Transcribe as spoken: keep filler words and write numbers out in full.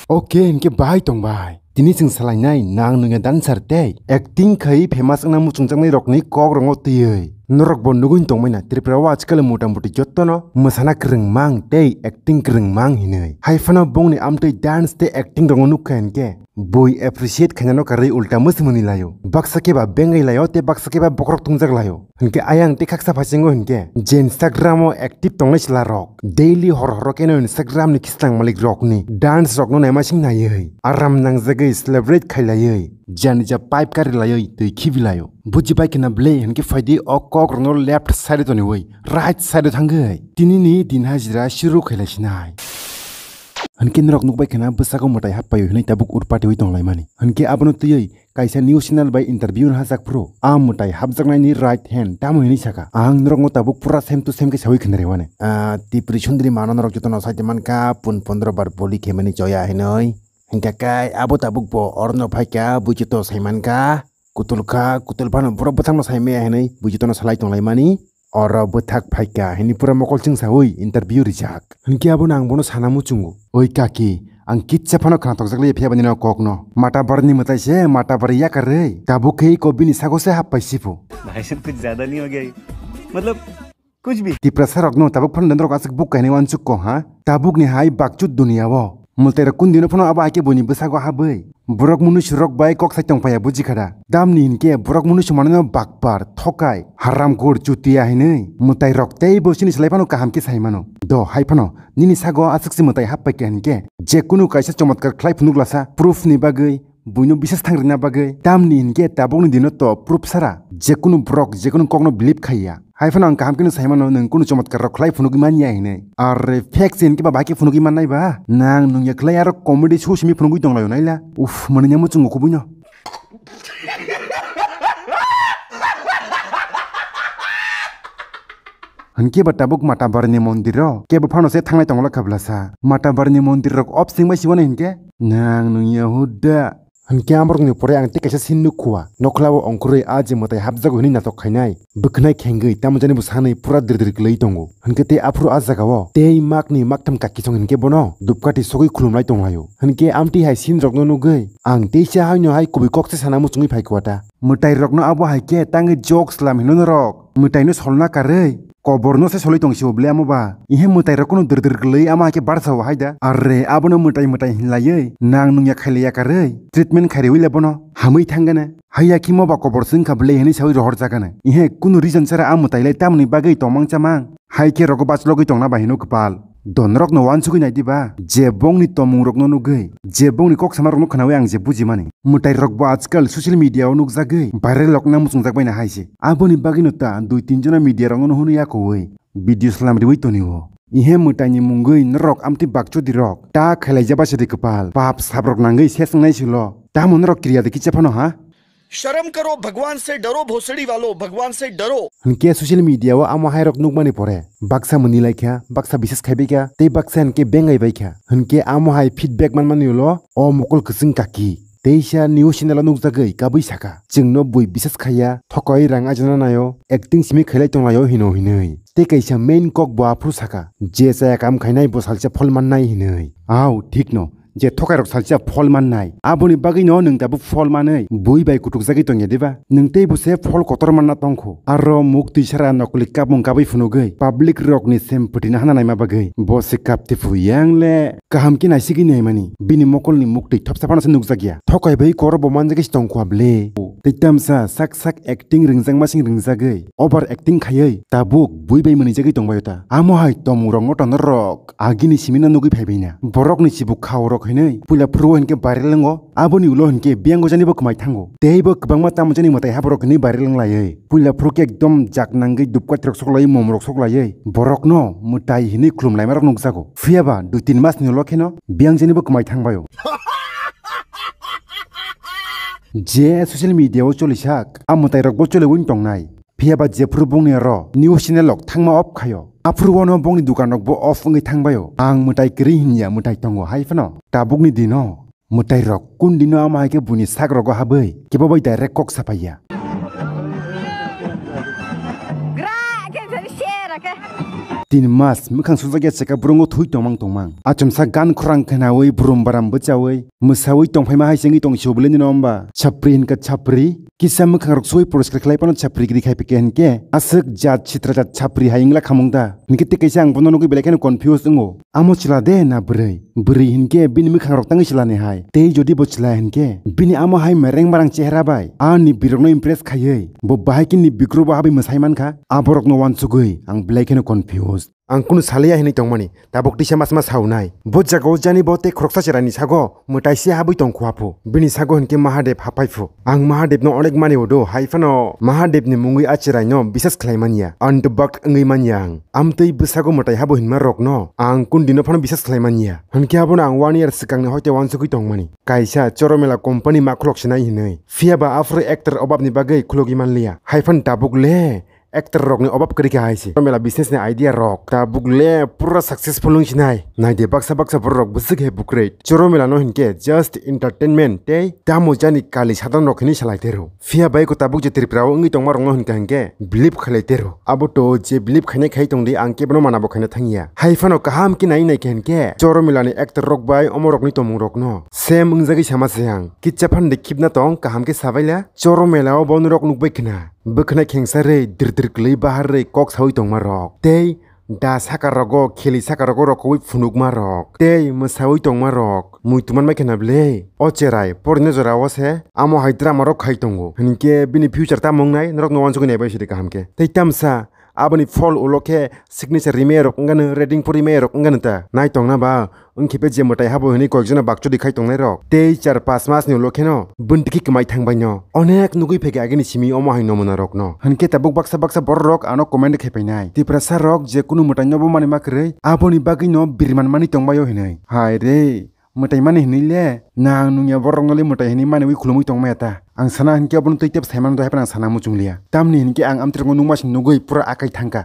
Okay, hinkhe bahai tong bai. Tini chwng salainai nang nungya dancer tei acting khai famous wngna muchungjaknai rokni kok rongo twiwi. Norok bo nugwi tongmani Tripura o ajkal mota moti jotono mwsana kwrwngmang tei acting kwrwngmang hinwi. Hai phano bongni amtwi dance tei acting rongo nukha hinkhe bui appreciate khainano karwi ulta mwsmwni laio. Baksa khe ba bengai laio tei baksa khe ba bokhorok tungjak laio. Hinkhe ayang tei khaksa phasingo hinkhe je Instagram o active tongnai chwla rok daily hor horo keno Instagram ni khistang malik rokni dance rokno naimasing naiwi aram nangjagwi celebrate khailaiwi jani ja pipe kari laiwi twi khibi laio. Buji bai khna bwle hinkhe phaidi o kok rokno left side o toniwi right side o thangwi tini ni din hajira shuru khailai sinai. Hinkhe norok nukbai khna bwsago mwtai happaio hinwi tabuk urpatiwi tonglaimani. Hinkhe abono twiwi kaisa news channel bai interview no hajak phuru a mwtai hapjaknaini right hand tamo hinwi saka. Ang norokno tabuk pura same to same khe sawi khna rewani. Ah, Tipri Sundri mano norok jotono saite mankha pun pondro bar boli khemani choya hinwi. Hinkhe kai abo tabuk bo orno phaikha buijoto saimankha. Kutulkha, kutul phano borok bwthangno saimaya hinwi buijotono salai tonglaimani. Oro bwthak phaikha hinwi pura mokol chwngsawi interview rijak. Hinkhe abono ang bono sana muchungo. Oi kaki, ang kitsa phano khna tokjak liya phiya bani no kokno. Mata barni mwtai se, mata bari yakarwi. Tabuk khe iko bini sago se happai sipo. भाई साहब कुछ ज्यादा नहीं हो गया ये? मतलब कुछ भी। Tiprasa rokno tabuk phano norok aswk buk kainwi wansuk ko ha? Tabukni hai bakchut duniya o. Mwtai rok kundino phano abo hai khe buini bwsago habwi. Borok munuisu rok bai kok sai tongphaiya buji kha da. Tamni hinkhe borok munuisu manwino bakpar, thokai, haramkhor, chutiya hinwi mwtai rok teibo chini slai phano kaham khe sai mano. Do hai phano nini sago aswk se mwtai happai kha hinkhe je kunu kaisa chomotkar khlai phunuk lasa proof ni bagwi buino bisas thang rina bagwi tamni hinkhe tabukni dino to proof sara je kunu borok je kunu kokno believe khaiya. Hai phano ang kaham kheno sai mano, nwng kunu chomotkar rok khlai phunugwi man ya hinwi. Are fake se hinkhe ba bahai khe phunugwi mannai ba? Nang nung ya khlai aro comedy show simi phunugwi tong laio naila. Uff, mani nyamo chungo kubui no. Hinkhe ba tabuk Matabarini mondir o kebo phano se thangnai tongla khablasa. Matabarini mondir rok obsing bai siwani hinkhe nang nung ya huda. Hinkhe amorokni pore ang tei kaisa scene nukkha. Nokhlao ongkhorwi a je mwtai hapjago hwnwi natok khainai. Bwkhnai khengwi tamo jani bo sanwi pura drir drir kwlwi tongo. Hinkhe tei aphuru a jagao tei makni maktham kaki song hinkhe bono dupkati sogwi khulumlai tonglaio. Hinkhe amtwi hai scene rokno nugwi ang teisa haino hai kubui kok se sana muchungwi phaikha ta. Mwtai rokno abo hai khe tangwi jokes lam hino norok. Mwtai no solna karwi. Kobor no se solwi tong sio ble amo ba. Ihe mwtai rok no dir dir glwi amo hai khe barsa o hai da. Arre abono mwtai mwtai hinlaiwi nang nung ya khailai ya karwi. Treatment khairiwi le bono hamwi thangana. Haiya khimo ba kobor swngkha ble hinwi sawi rohor jagana. Ihe kunu reason sara a mwtai lai tamni bagwi tongmang chamang. Hai khe rogo bachlogwi tongna ba hino kwpal. Donorokno wansugwi nai diba, je bongni tongmungrokno nugwi, je bongni kok samarokno khnawi ang je bujimani. Mwtairokbo ajkal social media-o nukjagwi viral lokna muchungjak baina hai se. Aboni bagwino ta dui tin jona media-rokno hwnwi yakowi video slam riwi tonio. Ihe mwtaini mungwi norok amtwi bakchodi rok ta khailaijaba se de kwpal. Pap saprok nangwi ses wngnai silo. Tamo norok kiriya de kicha phano ha? शर्म करो, भगवान से डरो, भोसड़ी वालों, भगवान से डरो। Hinkhe social media o amo hai rok nukmani pore baksa mwnwi laikha, baksa bises khaibaikha, tei baksa hinkhe bengai baikha. Hinkhe amo hai feedback manmani ulo o mokol kwchwng kaki teisa news channel o nukjagwi kabui saka, "Chwngno bui bises khaiya, thokai rang ajana naio, acting simi khailai tonglaio hino," hinwi. Tei kaisa main kok bo aphuru saka, "Je chaya kam khainai bo salsa phol mannai," hinwi. Au, thikno. Je thokairok salsa phol mannai, aboni bagwino nwng tabuk phol manwi bui bai kutukjagwi tongya diba? Nwng tei bo se phol kotor manna tongkho. Aro muk twi sara nokoli kapmung kabui phunugwi public rokni sem phutina hana naima bagwi bo se kapti phu yang le kaham khe naisigwi naimani. Bini mokolni muktwi thopsa phano se nukjakya. Thokai bai koro bo manjagwi se tongkho ble. Tei tamsa sak sak acting rwngjakma sing rwngjagwi over acting khaiwi tabuk bui bai mwnwijagwi tongbaio ta. Amo hai tomung rok no ta norok. Agini simi no nugwi phaibaina. Borokni chibuk khao rok hinwi puila phuru o hinkhe viral wngo. Aboni ulo hinkhe biyang gojanibo kwmai thango. Teibo kwbangma tamo jani mwtai haborok hinwi viral wnglaiwi. Puila phuru khe ekdom jak nangwi dupkati rok soklaiwi mom rok soklaiwi. Borokno mwtai hinwi khulumlaima rok nukjago. Phiyaba dui tin mas ni ulo kheno biyang janibo kwmai thangbaio. Je social media o cholisak, a mwtai rokbo choliwi tongnai. Phiyaba jephuru bongni aro news channel rok thangma off khaio. Aphuru wano bongni dukan rokbo off wngwi thangbaio. Ang mwtai kwrwi hinya mwtai tongo hai phano. Tabukni dino mwtai rok kun dino amo hai khe buini sak rogo habwi kebo bai direct kok sapaiya. Gra khe share khe. Tin mas mwkhang sujak ya cheka bwrwngo thui tongmang tongmang. Achomsa gan khorang khnaui brum baram bwchaui mwsaui tongphaima hai se wngwi tong si bwlai nino wngba? Chapri hinka chapri. Kisa mwkhang rok sui poriskar khlai phano chapri gri khai pike hinke aswk jat sitra jat chapri hai wngla khamung da? Hinke tei kaisa ang bono nugui belai kheno confused wngo. Amo chwla de na bwrwi? Bwrwi hinke bini mwkhang rok tangwi chwla ni hai. Tei jodi bo chwla hinke bini amo hai mereng marang chehra bai ani birok no impress khaiwi bo bahai khe ni bikro bo habwi mwsai mankha. Aborok no wansugwi ang belai kheno confused. Ang kunu saliya hinwi tongmani, tabuk tisa mas mas haunai. Bo jagao jani bo tei khoroksa chwraini sago mwtai se habwi tongkhu aphu. Bini sago hinkhe Mahadev hapai phu. Ang Mahadev no onek mani udo, hai phano Mahadev ni mungwi a chwrai no bisas khlai manya. Andhbakt wngwi manya ang. Amtwi bwsago mwtai habo hinma rok no ang kundino phano bisas khlai manya. Hinkhe abono ang one year swkangni hoite wansugwi tongmani. Kaisa Choromela company ma khulok sinai hinwi. Phiya ba aphuru actor obab ni bagwi khulogwi manliya. Hai phano tabuk le actor rokni obab kwrwi kha hai se. Mela business ni idea rok tabuk le pura successful wng sinai. Naidi baksa baksa borok rok bwswk hai bukrwi. Choro mela no hinkhe just entertainment tei tamo jani kali sadon rok hinwi salai tero. Phiya bai ko tabuk je Tripura o wngwi tongma rok no hinkha hinkhe believe khailai tero. Abo to je believe khainai khai tongdi ang kebono mana bo khaina thangya. Hai phano kaham khe nai nai khe hinkhe Choro mela ni actor rok bai omo rokni tomung rok no same wngjagwi sama se ang. Kicha phan de khibna tong kaham khe sabaila. Choro mela o bono rok nukbai khna. Bwkhwnai khengsa rwi, dir dir kwlwi bahar rwi kok saui tongma rok. Tei da saka rogo, kheli saka rogo rokoui phunukma rok. Tei mwsaui tongma rok. Muitu manbai khna bwle. O cherai, porina jora o se, amo hai drama rok khai tongo. Hinkhe bini future tamo wngnai, norok no wansugui naibai sidi kaham khe. Tei tamsa, aboni phol ulo khe signature rimaya rok wngano, rating pho rimaya rok wngano ta. Nai tongna ba, wngkhe be je mwtai habo hinwi koikjona bakchodi khai tongnairok. Tei char pas masni ulo kheno bwntwkhe kwmai thangbaino. Onek nugui phaikha agini simi omo hai nomunarokno. Hinkhe tabuk baksa baksa bororok ano comment khaipainai. Tiprasa rok je kunu mwtaino bo manwi ma kwrwi, aboni bagwino biriman manwi tongbaio hinwi. Hai re, mwtai mani hinwi le, nang nungya borokno le mwtai hinwi manwi khulumwi tongmaya ta. Ang sana hinkhe abono twi tep saimano dahai phano ang sana muchungliya. Tamni hinkhe ang amtwrwngno nukmasing nugui pura akai thangkha.